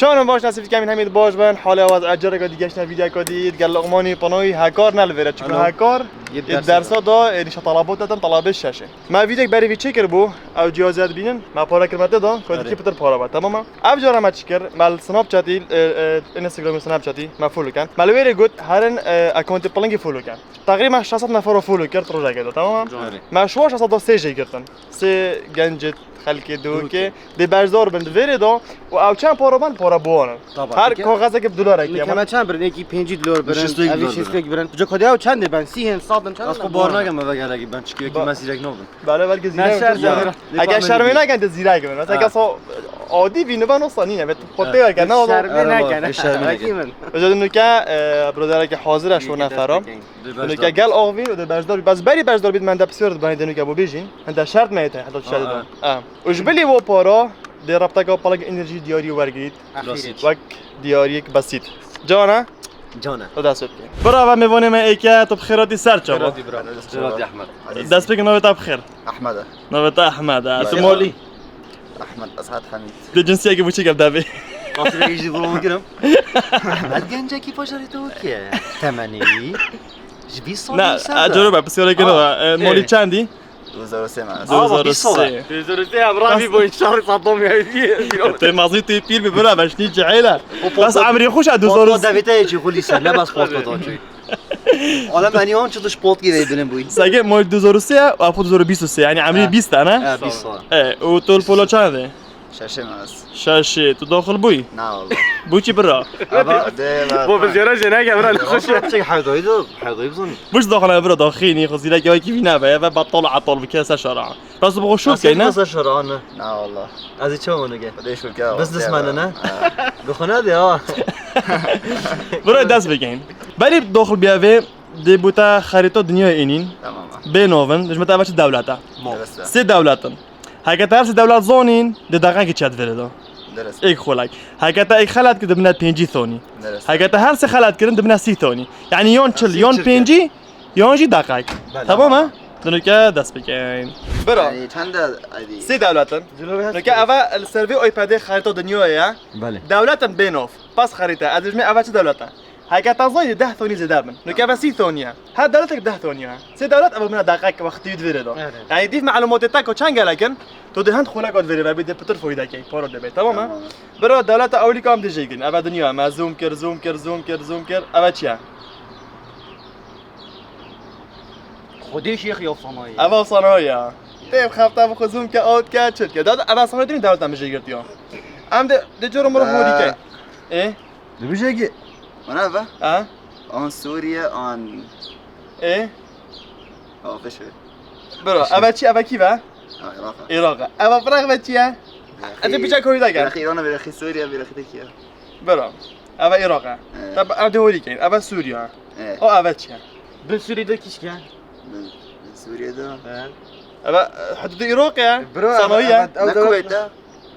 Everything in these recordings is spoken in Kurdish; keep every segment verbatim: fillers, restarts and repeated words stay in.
Çawan baş, nasî fikemîn hemî baş bin. Halê awaz ecereka digeştine vîdyoka dî, gel Luqmanî panoyî hekar ne li vêre, çunke Alo. Hekar Yê ê dersa. Dersa da ênîşa talabot detin, talabê şeşê. Me vîdek berî vî çêkir bû, ew cihazê dibînin, me pare kir me tê da, ku Erê. Dikî pitir para be, tamam e? Ev cara me çi kir, me li Snapchatî, e, e, Instagramê Snapchatî, me follow ken. Me li wê rê got, herin, e, accountê pilingî follow ken. Teqrîben şeş sed nefera follow kir, rojekê de, tamam e? Erê. Me şuwa şeş sed da sê jê girtin. Sê gencê xelkê dûkê, dê beşdar bin di vêrê de û ew çend para ban, para bi wan in. Taban. Her kaxezekê bi dolarek ye. Mekeme çend birin? Êkî pêncî dolar birin, Şêst û yek evî dolar şêst û yek birin. Birin. Ji kodê ew çend ê ben? Sî hên, sed in çend in? Ez xwe bar nakim eve gelekî ben, çikî wekî Ba- me zîrek nabin. Bele belkî zîrek Neşer bin. Zîrek. Ege şermê neken de zîrek bin. Mesela Ha. Kesa adî bî nivan olsa nîne. Bet xwe Ha. tê weke, ne oğlum? Şermê Erê, neken. Şermê neken. Ege nuke, e, broderekî hazir e, şo nefera. Nuke gel avî û de beşdar bî. Bes berî beşdar bît, me hende pisyar dibanî de nuke bo bêjîn. Hende şert me yete, heta şert Ha, de. Ha. Û ji bilî wo para, dê rabteka palag enerjî diyarî wergirît. Ahîrî. Wek diyariyek besît. Cana? Cana. O dest pê. Bravo, mêvanê me êke, tu bi xêr hatî ser çava. Xêr hatî, bravo. Xêr hatî, Ahmet. Dest pê navê te bi xêr. Ahmet e. Navê te Ahmet e. Tu Belê. Molî. Ahmet Esat Hamîd. Dê cinsiyekî bo çi gel devê. Qasirê jî vurun girim. Ahmet gencekî bajarê te wekî ye. Temenî. Ji bîst sal Ne, nîsan e, de. Coro be, pisyareke Ha. nava. E, Molî Ê. çendî? Du hezar û sê me. Aa, bak, bîst sal e. Du hezar û sê. Du hezar û sê, em ravî boyun şarî Saddam ya. Te mazî tu pîr bî, bira, ben şnî cihêle. O Bas potla- emrî xweş e, du hezar û sê. Potla devê te yê çi xulî ser, ne bas potla da çi. Alem, hani on çi diş pot gibi bilin bu. Sege Molî du hezar û sê e, apo du hezar û bîst û sê, yani emrî Ha. bîst tane. Ha, bîst sal. E, û tu li pola çend e? Şeşê me ez. Şeşê, tu daxil bûyî? Na walla. Bû çi bira? Aba, de, ba, Bo ba. Bi ziyara jê neke bira, ne xweş e. Çek hewdayî de, hewdayî bizanî. Bû çi daxil e bira, daxînî, xwe zîrek ya kî vîne be, ve batal atal bike ser şara. Rast bi xwe şûr Nasıl keyne? Nasıl şara ne? Na walla. Ez çi onu ge? Xwedê şûr ke. Businessman ne? Ha. Bi xwe ne de ha. Bira dest bikin. Berî daxil biye vê, dê bû te xerîta dinyayê înîn. Tamam. Bê novin, dijmete eve çi dewlete? Dereste. Sê dewletin. Heke te her sê dewlet zanîn, di deqekê çet vêrê de. Derest. Êk xulek. Heke te êk xelet kir, dibine pêncî thonî. Derest. Heke te her sê xelet kirin, dibine sî thonî. Yani yon çil, Sî yon çil pêncî, yon jî deqek. Belê. Tamam ha? Tamam. Dinuke dest bikin. Bira. Yani çend de aydî? Sê dewletin. Dinuke eve li ser vê iPadê xerîta dinyayê ye. Belê. Dewletin bê nav. Pas xerîte. Ez dijmê eve çi dewlete? Heke te zanî deh thonî zêde bin. Nuke ve sî thonî ye. Her dewletek deh thonî ye. Sê dewlet ev bine deqek wextî di vêrê de. Evet. Yani dîv melumatê te ku çend gelek in, tu di hind xuleka di vêrê ve bî de pitir foydekey, para dibê, tamam mı? Tamam. Bira dewleta ewlî kam dijê gin. Eve dinya me zoom kir, zoom kir, zoom kir, zoom kir. Eve çi ye? Xwedê şêx ya sanayi. Eve sanayi ya. Tê xefta bi xwe zoom ke, out ke, çit ke. Dad eve sanayi din dewleta me jê girtiya. Em de, de coro moro horî ke. E? Dibêje ki Mana ve? Ha? An Suriye, an E? Ha, veş ve. Bro, eve çi, eve kî ve? Ha, Iraq. Iraq. Eve Iraq ve çi ye? Eve biçak koyu da gel. Iraq, İran, Iraq, Suriye, Iraq Tirkiye. Bro, eve Iraq. E. Tab ev de horî ke. Eve Suriye. E. O eve çi ye? Bin Suriye de kişke. Bin, bin Suriye de. He. Eve, e, hududê Iraq ye. Bro, sanayi ye. Ne Kuweyt e?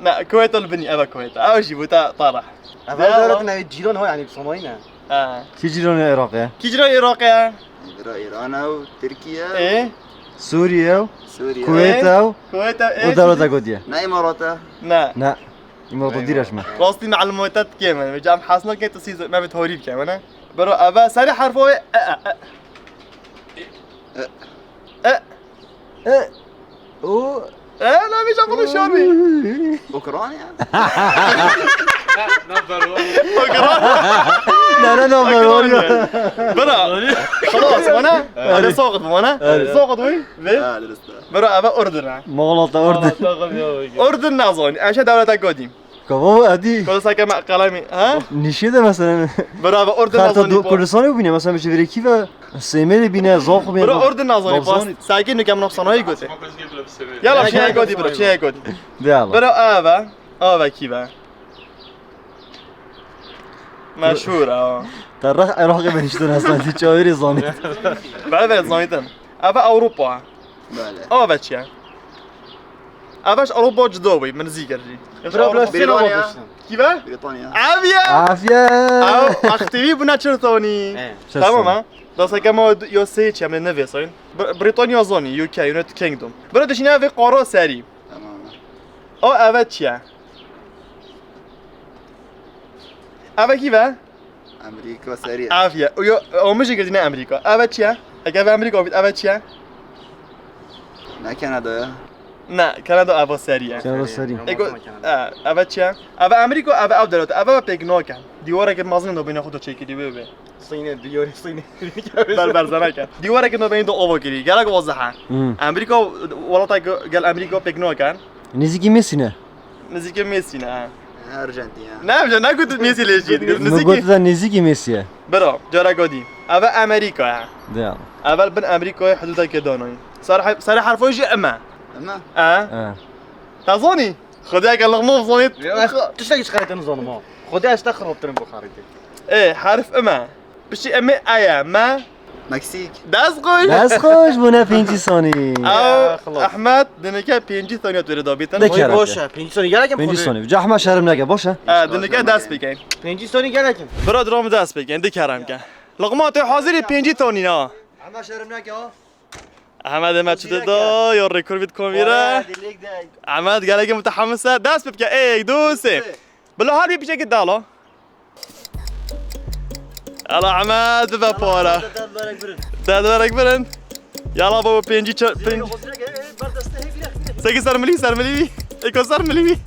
Ne, Kuweyt li binî, eve Kuweyt. Ew jî bû te tarih. Eve dewlet ne, cîran ha, yani sanayi ne? Ha. Kî cîranê Iraq e? Kî cîranê Iraq e? Bira Îran e û Tirkiye. E? Suriye û Suriye. Kuweyt e û Kuweyt e, e, û dewleta Kuweyt e. Ne Îmarat e? Ne. Ne. Îmarat dîreş me. Rastî melumatê te kêm e. Cem hasno ke tu sîz me bi horî bike, ne? Bira eve serê herfo e, e, e, e. E. E. E. O. E, la vêca bunu şor bî. Ukrayna. Ukrayna. Ne, ne, ne, Ukrayna. Bira. Xelas, mana? Hadi soqut mana? Soqut wî. Ve? Ha, dereste. Bira, eve Urdun ha. Moğolata Urdun. Urdun nazon. Eşe devlete godî. Kava hadi. Kodu sake me qelemî, ha? Nişê de mesela. Bravo, orada Karta nazanî do-, po. Kurdistanê bûne, mesela, ji vêrekî ve Sêmê de bîne, Zaxo bîne. Bro, orada nazanî po. Babzanî. Sakin nuke min sanayî gote. Yala, çiye godî, bro, çiye godî. De Allah. Bro, ava, ava kî ve? Meşhur, ha. Te reh Iraqê ben işte nasıl, çaverê zanî. Bebe, zanîtin. Ava Avrupa. Bele. Ava çiye? Ev ji Ewropa cuda bû, min zî kir jî. Bira, bira, Britanya. Kî ve? Britanya. Ev ye! Afiye! Ew, Axtevî bûne çil thonî. He. Tamam ha. Dasa ke ma yo sê çi em ne vêsayın. Br-, Britanya zanî, U K, United Kingdom. Bira dişine vê qara serî. Tamam. O eve çi ye? Eve kî ve? Amerîka serî ye. Ev ye. Yo, o min jî girtîne Amerîka. Eve çi ye? Eke eve Amerîka bît, eve çi ye? Ne Kanada ye. Ne, Kanada eva serî ye. Kanada serî. Ego, e, eve çi ye? Eve Amerîka, eve ev dewlet, eve pêk nakin. Dîwareke mezin do bîne xwe do çêkirî wê wê. Sînê, dîwarê Sînê. Ber berzeneke. Dîwareke do bîne do ova kirî. Gerek wazihe. Hmm. Amerîka, welata gel Amerîka pêk nakin. Nêzîkî Mesî ne? Nêzîkî Mesî ne, ha. Arjantina. Ne, ne, ne, ku tu Mesî lê jî. Nêzîkî. Min got da nêzîkî Mesî ye. Bira, cara godî. Eve Amerîka ye. De. Evel bin Amerîkayê hududeke danayî. Ser he-, serê herfo jî ime. Ime? E? E. Te zanî? Xwedê eke lixmo zanî. Tiştekî ji xerîtê nizanim ha. Xwedê ez te xirabtirim bo xerîtê. Ê, herf ime. Piştî em ê aya me. Meksîk. Dest xweş. Dest xweş, bûne pêncî sonî. Ew, Ehmed, dinike pêncî sonî tu wêre dabîtin. De kere. Baş e, pêncî sonî gerek em. Pêncî sonî. Ca Ehmed şerm neke, baş e? E, dinike dest bikin. Pêncî sonî gerek em. Bira, dira min dest bikin, di kerem ke. Luqman, tu hazirî pêncî tonî na. Ehmed şerm neke ha. Ehmed, Ehmed çi de da, yo rekor bit konvîre. Ehmed, gelek mutehemmis e. Dest bike, êk, du, sê. Bila her bir piçekî dala. Ala Ehmed, bibe para. Derdverek birin. Yala baba, pêncî ça-, pênc. Seki ser milî, ser milî. Eko ser milî.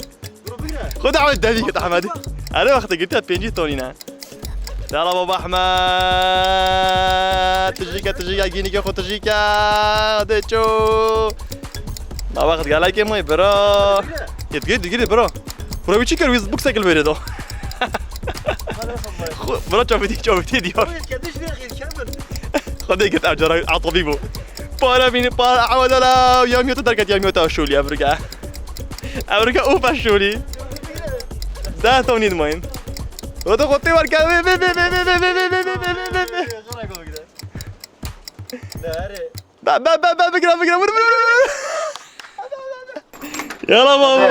Xwedê Ehmed devî git Ehmedî. Erê wextê girtiye pêncî tonî ne. Yala baba Ehmed. Tijîke, tijîke, gînîke xwe tijîke. Hadi ço. Na wext gelekê moy bira. Yet gir, gir bira. Bira wî çi kir, wî buk sekil verê do. Xwe-, bira çavitî, çavitî diyar. Xwedê git ev cara etabî bû. Para bînî, para, ewa dela, ya miyota derket, ya miyota şûlî, ev rike. Ev rike û peşûlî. Deh tonî dimayîn. Roto xotê werke, vê, vê, vê. Be, be, be, be, bigire, bigire, vur, vur, vur, vur. Yala babo.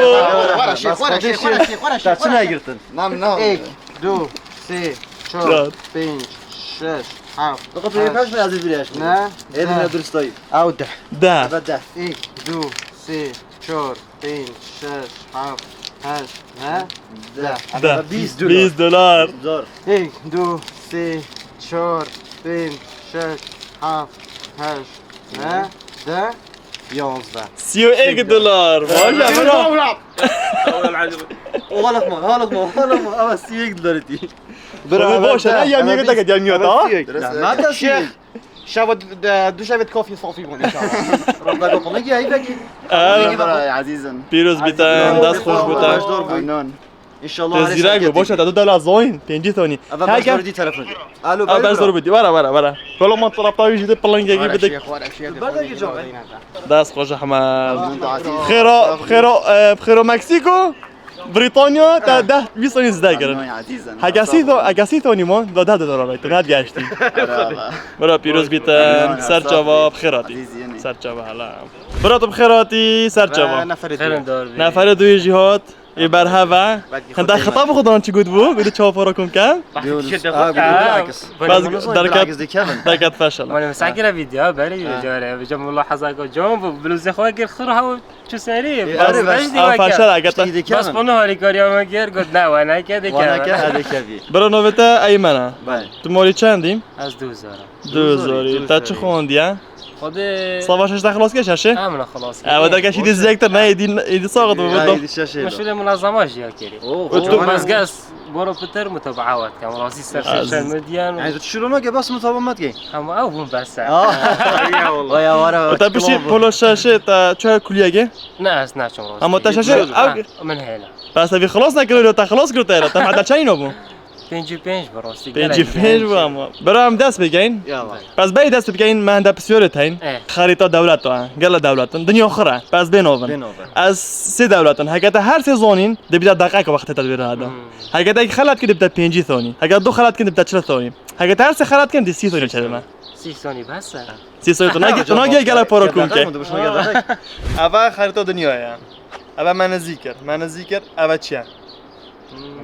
Xwara şî, xwara şî, xwara şî, xwara şî. Te çi negirtin? Nam, nam. Êk, du, sê, çar, pênc, şeş, heft. Diqe tu yê pêş mi ez ê vîrê eşkim? Ne? Ê, ne durustayî. Ew deh. Deh. Ebe deh. Êk, du, sê, çar, pênc, şeş, heft, heşt, ne? Deh. Deh. Ebe bîst dolar. Bîst dolar. Zor. Êk, du, sê, çar, pênc, şeş, heft, heşt, ne? Deh. Yanzdeh. Sî û êk dolar. Baş e, bira. Oha, lixma, ha, lixma, ha, lixma. Ama sî û êk dolar etî. Bira, baş e, ne, yemî gideke, yemî ta. Mata sî û êk. Şeva d-, d-, du şevê dikafî safî bûn, înşallah. Rabdaka komekî heyvekî. Ee, Komekî bira, baba. Ezîzin. Pîroz bîtin, dest xweş bûtin. Baş dor bû. Memnun. Înşallah. Te zîrek bû, baş e, te du dela zoyîn, pêncî tonî. Eve beş zor dî telefon. Alo, eve beş zor bû dî, were, were, were. Kolo man tarafta wî jî de pilingekî bidik. Dest xweş Ehmed. Xêra, xêra, e, xêra Meksîko. Brîtanya te deh bîst tonî zide kirin. Heke sî to-, heke sî tonî man, da deh dolar avê, tu ne digeştî. Bira pîroz bîtin, ser çava, bi xêr hatî. Ser çava, hela. Bira tu bi xêr hatî, ser çava. Neferê duyê jî hat, ê berhev e. Hende xeta bi xwe dan çi got bû, got çawa para kom ke. Bas derket, derket feşela. Mane mesakira video, beri video, jare, vijam wala hazaka can bu, bluzê xwe kir xir haw. Çi serî? Ê, bas erê, beş bas dî weke. Ferşer eke te. Bas xwe harîkariya me kir, got, ne, we neke, dike. We neke, edike bî. Bira navê te Eymen e. Belê. Tu marî çendî? Ez du zarî. Du zarî. Te çi xwendiye? Xwedê. Sava şeş te xilas kir, şeşê? Em ne xilas kir. Ew derke şîdî zêktir ne, êdî, êdî saxit bû. Êdî şeşê. Meşhurê min zaman jî ya kirî. Û tu mazges, boro pitir mutabaa wet kem. Razî ser sosyal medyan. Yani tu şuruma ke bas mutabaa met ke. Hema ew bûn bes e. Aa. Ya wallah. Vay ya, vara. Te pişî polo şeşê te çi kuliyeke? Ne, ez naçim razî. Ama te şeşê ew. Min hêla. Pes te vî xilas nekirî, te xilas kir te, te heta çayî nabû? Pêncî pênc bi rastî. Pêncî pênc bû ama. Bira em dest bikeyin. Yala. Pes bey dest bikeyin, me hende pisyarê teyin. Eh. Xerîta dewlet e, gele dewletin. Dinya xir e. Pes bê novin. Bê novin. Ez sê dewletin. Heke te her sê zonîn, dibî te deqek wextê te dibî hada. Hmm. Heke te xelat kir, dibî te pêncî thonî. Heke du xelat kir, dibî te çil thonî. Heke te her sê xelat kir, dibî sî thonî çêdime. Sî thonî bes e. Sî thonî tu nagê, tu nagê gelek para kom ke. Eva xerîta dinyayê ye. Eva me nizî kir. Me nizî kir. Eva çi ye?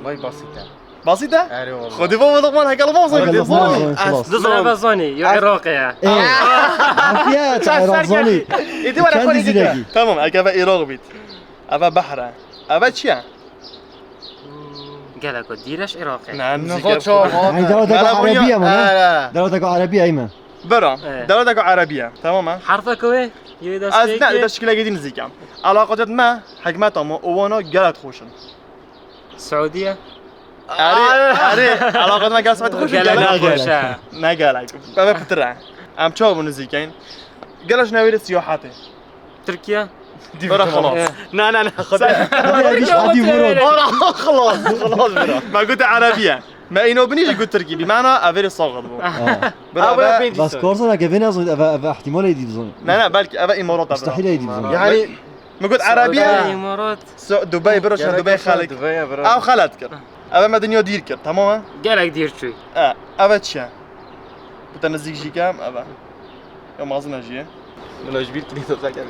Vay basît e. Basît e? Erê wallah. Xwedî baba Luqman heke li baba zanî. Heke li baba zanî. Ez dizanim. Eva zanî. Yo Iraqê ye. Ê. Afiye, te Iraq zanî. Îdî were xwedî dike. Tamam, heke eva Iraq bît. Eva behr e. Eva çi ye? Gelek o dîreş Iraqê. Ne, Niha nizîkê. çawa? Ey, dewleteke Bela bûnya- Erebî ye mane? He, he. Dewleteke Erebî ye, Eymen. Bira, Evet. Dewleteke Erebî ye. Tamam ha? Herfek o wê? Yê dest Ez ne, pêkê? ez şikilekê dî nizîk im. Elaqetê me, hikmeta me, û wana gelek xweş in. Suudiye. Erê, erê, elaqetê me gelek xweş in, Gelek gelek xweş xweş. e. Ne gelek. Eve pitir e. Em çawa bû nizîk in? Gelek ji navê siyahetê. Tirkiye. Bira xelas. Eh. Na na na. Sen- Hadi ya, bir hadi vurun. Ara, xelas, xelas bira. Me gote Erebî ye. Me îno binî jî got Tirkî. Bi mana ev ê saxit bû. Ha. Bira Abi eve- pêncî Bas sor. Korsan eke vê nezon, eve, eve ihtimal êdî bizon. Ne ne, belkî eve îmarata bira. Mustahil êdî bizon. Yani Me got Erebî ye. Îmarat. So- Dubey bira, çend Dubey xelek. Dubey bira. Ev xelet kir. Eve me dinya dîr kir, tamam e? Gelek dîr çûy. E, eve çi ye? Bu te nizîk jî kem, eve. Ya mazin e jî ye. Min ji bîr kirî to fekir.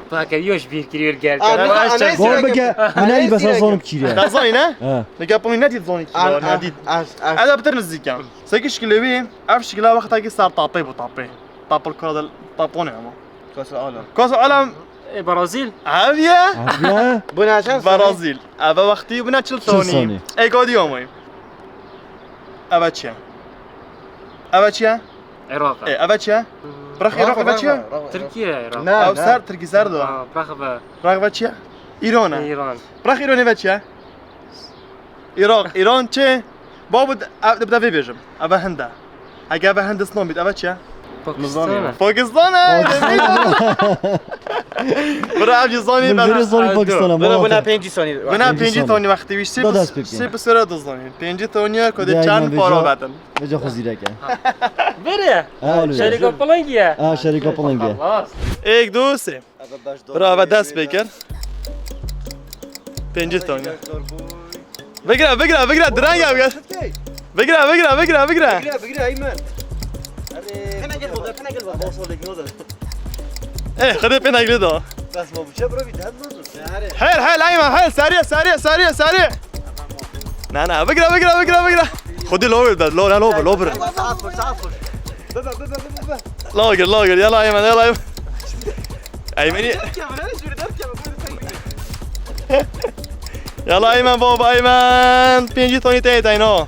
Fekir yo ji bîr kiriyor gel. Abi, Karabaş anaysa- çek. Gor bike, Ha, hene neyse î besa gerek. Zonim kiriye. Te zanî ne? Ha. Nike pulî nedît zanî ki. Ar- Nedît. ar- ar- Ez de pitir nizîk kem. Seki şikilê wî, ev şikila wextekî ser tapê bû tapê. Tapil kral tapone ama. Kasa alem. Kasa alem E, Brazil. ev ye. Afiye. Bu ne çend? Brazil. Eve wextî bûne çil Çil sonî. sonî. Ê gadî amay. Eve çi ye? Eve çi ye? Iraq. Ê, eve çi ye? Bırak Iraq eve çi ye? Tirkiye Iraq. Na, Ev ser Tirkî ser de. Ha, bırak be. Bırak eve çi ye? Îran e. İran. Bırak Îran eve çi ye? Iraq. Îran çi? Babu de, ev de vê bêjim. Eve Hind e. Heke eve Hindistan bît, eve çi ye? Pakistan. Pakistan e. Bırak ev zanî Min ben. veri zanî Pakistan ama. Buna buna Wate. pêncî sonî. Buna Pêncî pêncî sonî. tonî wextî wî sê Da pis- dest pê bike. Sê pisora da zanî. Pêncî tonî ku de Dayma çend vêja- para bedin. Vêca xwe zîrek e. Biri. Ha, öyle. Şerika Pılıngi ya. Ha, şerika Pılıngi. Allah. Êk, du, sê. Bira eve dest pê kir. Pêncî tonî. Bigire, bigire, bigire, direng e, bigire. Bigire, bigire, bigire, bigire. Bigire, bigire Eymen. Pena gel baba, pena gel baba. Ê, xwedê pê negirê da. Bas ma bu çe bro bir daha dur. Hel, hel, Eymen, hel, serî, serî, serî, serî. Ne, ne, bigire, bigire, bigire, bigire. Xwedê lo bide, lo, ne, lo, lo, bire. Saat koş, saat koş. Baba, baba, baba, baba. Lagir, lagir, yala Eymen, yala Eymen. Eymenî. Yala Eymen baba, Eymen. Pêncî tonî tê teyno.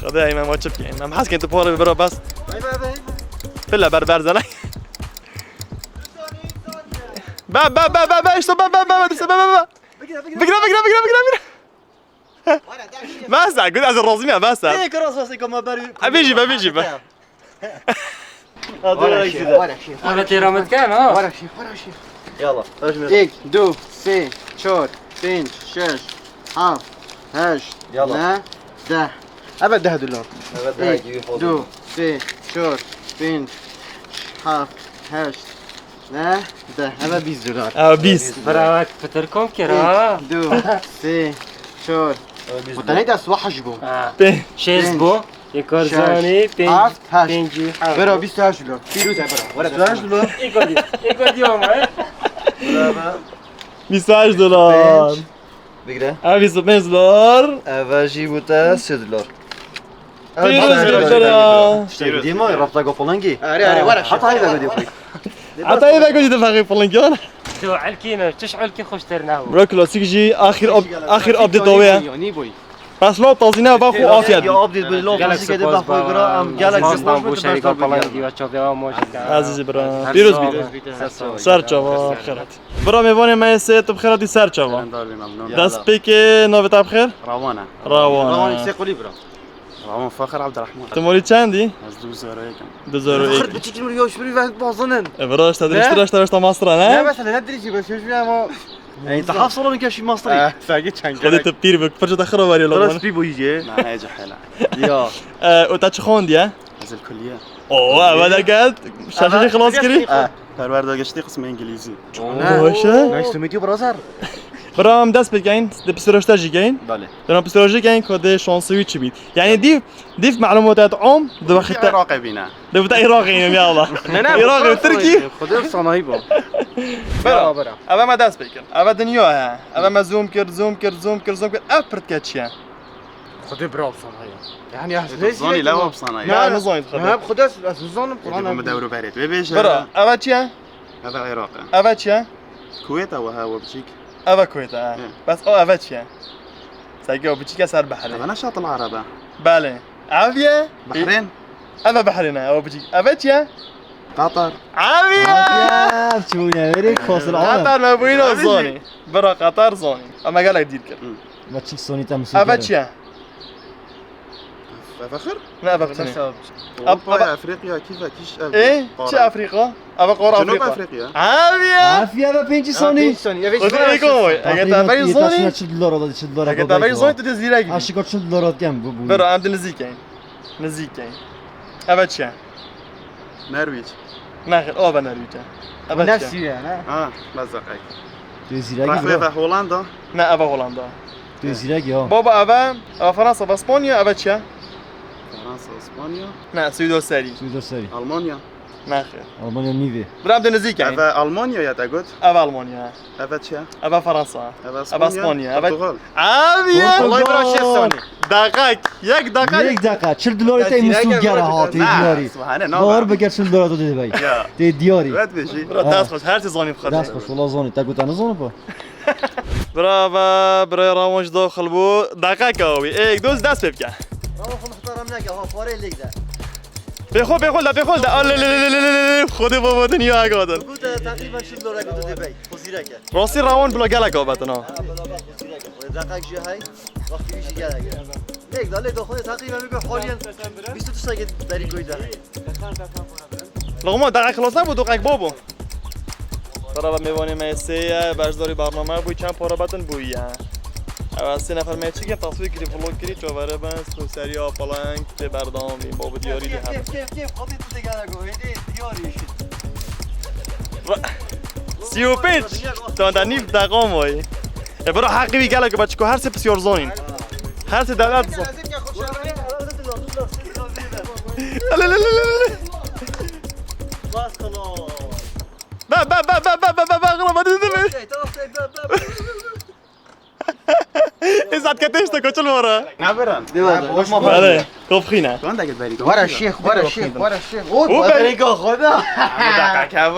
Xwedê Eymen ma çi bikeyim? Em hez kên tu para bira bas. Pile ber ber zene. Be, be, be, be, be, işte be, be, be, be, işte be, be, be. Bigire, bigire, bigire, bigire, bigire. Bes e, gud ez razî me, bes e. Ê, kira sasê kama beri. E, bêjî be, bêjî be. Hadi öyle gidelim. Ama têra me dikin ha. Wara şî, wara şî. Yala. Êk, du, sê, çar, pênc, şeş, heft, heşt, Yala. ne, deh. Evet, deh dolar. Evet, Êk, du, sê, çar, pênc, heft, heşt, ne, deh. Evet, bîst dolar. Ew bîst. Bira wek pitir kom kir ha. Êk, du, sê, çar. Bu tane de suha ji bu. Ha. Pê. Şêst bu. Yekar Şeş. zanî. Pênc. Heft, heşt. Pêncî. Ha. Bira bîst heşt dolar. Pîrû de bira. Wara Suaj dilo. Êk diyo. Êk diyo ama he. Bîst û heşt dolar. Bigre. Ev bîst û pênc dolar. Eve jî bûte sê dolar. Pîroz bî bira. Diyema rapta gopolangî. Are, are, wara. Hata hîve godi xwe. Heta eve godi fexî pilinkiyana. Tu elkî ne. Çiş elkî xweştir ne. Bro klasîk jî axir ab-, axir update owe ya. Yanî boy. Bes lo tazîne ba xwe afiyet. Ya update bi lo Gelek tazî kedi spas ba xwe bira am gelek spas spas tam bi bu şerîka taşlar falan bi. Diwa çavê awa moj. Azîzî bira. Pîroz bî. Ser çava xêrat. Bira mêvanê me yê sê tu bi xêratî ser çava. Dest pêkê navê te bi xêr? Rawana. Rawan. Rawan se qulî bira. Rawan Faxir Abdurrahman. Tu morî çendî? Ez du zero yekim. Du zero êk. Xırt biçik nur yoş bir ben bazının. E, bira işte dirişt dirişt dirişt mastra ne? Mesela ne dirişi ben şu ama. Ey, ta hafsalon keşî mastra. Saygı çan. Xwedê tu pîr bi, pirça te xira varî lo. Spî boyî. Na ne cehela. Ya. E, û te çi xwendiye? Ez el kulliye. Oo, ev de gel. Şaşa jî xilas kirî. Perwerda geçtî qismê İngilîzî. Baş e. Nice to meet you brother. Bira em dest pêkeyin, di psîrojî te jî keyin. Belê. Di nav psîrojî keyin ku dê şansê wî çi bît. Yani dîv, dîv malûmat et om, di wexî te. Iraqê bîne. Di wexî te Iraqê yînim ya Allah. Ne ne. Iraqê, Tirkî. Xwedê sanayi bo. Bira, ev me dest pêkir. Ev me zoom kir, zoom kir, zoom kir, zoom kir. Ev pirtke çi ye? Xwedê bira sanayi. Yani ya. Zanî lewa sanayi. Ya, nizanît xwedê. Hep xwedê ez nizanim. Êdî bi min dewro berê. Wê bêje. Bira, ev çi ye? Eve Iraq e. Eve çi ye? Kuwêt e, wiha we biçîk. Eve Kuwêt e, he. Hı. Bes o eve çi ye? Sanki o biçîk e ser behrê. Eve ne Şatil Arab e? Belê. Ev ye? Behrên? Eve Behrên e, o biçîk. Eve çi ye? Qatar. Ev ye? Ya, çûne, verê Fasil Alem. Qatar me bûyî ne zonî. Bira Qatar zonî. Ama gelek dîr kir. Hı. Ve çil sonî te misû Eve kere. Çi ye? Eve xir? Ne, eve bitinê. Ewropa, Af-, Af-, Afrika, kî ve kîş ev Ê, qara. Çi Afrika? Eve qara Cenub Afrika. Afrika. Ev ye? Ev ye ve pêncî sonî. Pêncî sonî. Eve Xwedî ê koy. Eger te eve zonî. Çil dolar da, çil dolar. Eger te eve zonî, tu dê zîrek bî. Aşika çil dolar kem bu, bu. Bira, em di nizîk in. Nizîk in. Eve çi ye? Norwich. Nexir, o eve Norwich e. Eve çi ye? Nefsî ye, ne? Ha, mezaqek. Tu zîrek bî, bro. Ve Hollanda. Ne, eve Hollanda. Tu zîrek ya. Baba, eve, eve Fransa, eve Spanya, eve çi ye? Fransa, Spanya. Ne, Swîdo serî. Swîdo serî. Almanya. Nexir. Almanya nîvê. Bira, em di nizîk in. Eve Almanya ya te got? Eve Almanya. Eve çi ye? Eve Fransa. Eve Spanya. Eve Spanya. Eve Portugal. Abi ya. Portugal. Olay bira şeş saniye. Dakik. Yek dakika. Yek dakika. Çil dolar te misû gera ha, tê diyarî. Subhane, ne? Bawar bike çil dolar tu dê bey. Ya. Tê diyarî. Evet be şey. Bira dest xweş. Her şey zonî xweş. Dest xweş. Wala zonî. Te got ne zonî bu. Bravo, bira Rawon ji daxil bû. Dakika wî. Êk, doz dest pê bike. Rawon xwe muhtaram neke, ha, parê lêk de. Pê xwe, pê xwe de, pê xwe de. A, le, le, le. Xwedê baba dinya agatin. Gote teqrîben çil dolar gote dê bey. Xozîrek e. Rastî Rawon bila gelek abetin ha. Ha, bila bak xozîrek e. Xwedê deqek jî hey. Wextî wî jî gelek e. Lêk da, lêk da xwedê teqrîben bike haliyen bîst û du sekê derî koy de. Loqma, deqek xilas nebû, doqek bo bû. Merhaba, mêvanê me sê ye, beşdarî bername bû, çend para betin bû ye. Ew sê nefer me çi ke tasvîr kirî, vlog kirî, çavere ben, soseriya, palank, tê berdam, bîn, bo bi diyarî de her. Kêf, kêf, kêf, xwedî tu de gelek o, hêdî diyarî. Ra-, sî û pênc, tu anda nîv deqam wayî. E, bira heqî wî gelek be, çiko her sê pisyar zonîn. Her sê devlet zon. Be, be, be, be, be, be, be, be, be, be, be. Îzat ke têşte koçil vara. Ne biran? Dê vara. Hadi, kofxîne. Wara şêx, wara şêx, wara şêx. O, be. Berîka xwe da. Dakika bu.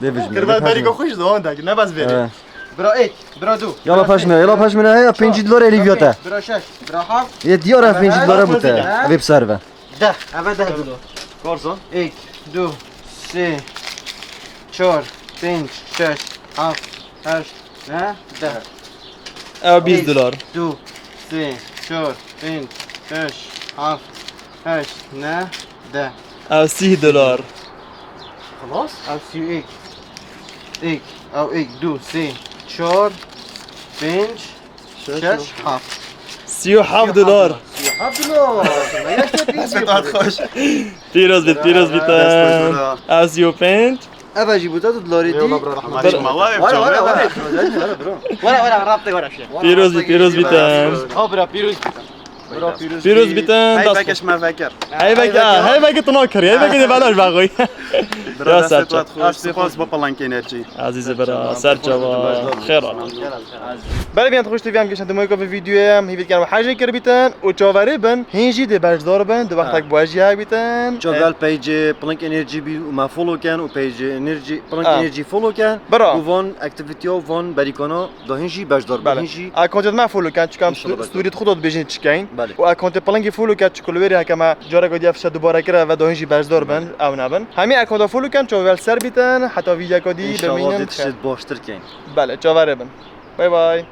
Dê bijim. Kırmaz berîka xwe ji devam da, ne baz verî. Bira ek, bira du. Yala paşmine, yala paşmine, ya pêncî dolar elî viya te. Bira şeş, bira heft. Yê diyar e pêncî dolar bû te. Vê bi ser ve. Deh, eve deh dolar. Korson. Ek, du, sê, çar, pênc, şeş, heft, heşt, neh, deh. Ev bîst dolar. Du, sê, çar, pênc, şeş, heft, heşt, neh, deh. Ev sîh dolar. Xelas? Ev sî û ek. Ek, ev ek, du, sê, çar, pênc, şeş, heft. Sî û heft dolar. Sî û heft dolar. Me yaşta pênc dolar. Pîroz bît, pîroz bît. Ev sî û pênc. Eve jî bû te du dolarê dî. Eyvallah, bro, rahmet. Wara, wara, wara, wara, bro. Wara, wara, rap te wara şey. Pîroz bît, pîroz bît. Ha, bro, pîroz bît. Bro, pîroz bît. Pîroz bît. Hey, dest veke xweş. Ji me vekir. Hey, veke, hey, veke tu nakir. Hey, veke de belaş baxoy. Bro, ya dest ser çat. Xweş, spas bo Palank Enerji. Azîzê bira, ser çava. Xêr al. Belê, biyan xweş, tu viyan geşan, tu moyka ve videoya, em hîvît kan hejê kir bîtin û çaverê bin, hîn jî dê beşdar bin, di wextek bu jî hek bîtin. Çavel peycê Plink Enerji bî û me follow ken û peycê Enerji, Plink Enerji follow ken. Bira. Û van aktivîtiya û van berîkana da hîn jî beşdar bin, hîn jî. Akkonta me follow ken, çikam story xwe da dibêjin çikeyn. Belê. Û akkonta Plingî follow ken, çiku li wêrê heke me careka diya fişe dubare kire ve da hîn jî beşdar bin, ew nebin. Hemî akkonta follow ken, çavel ser bîtin, heta videoyeka dî bimînin. Înşallah dê tişt baştir keyn. Belê, çaverê bin. Bay bay.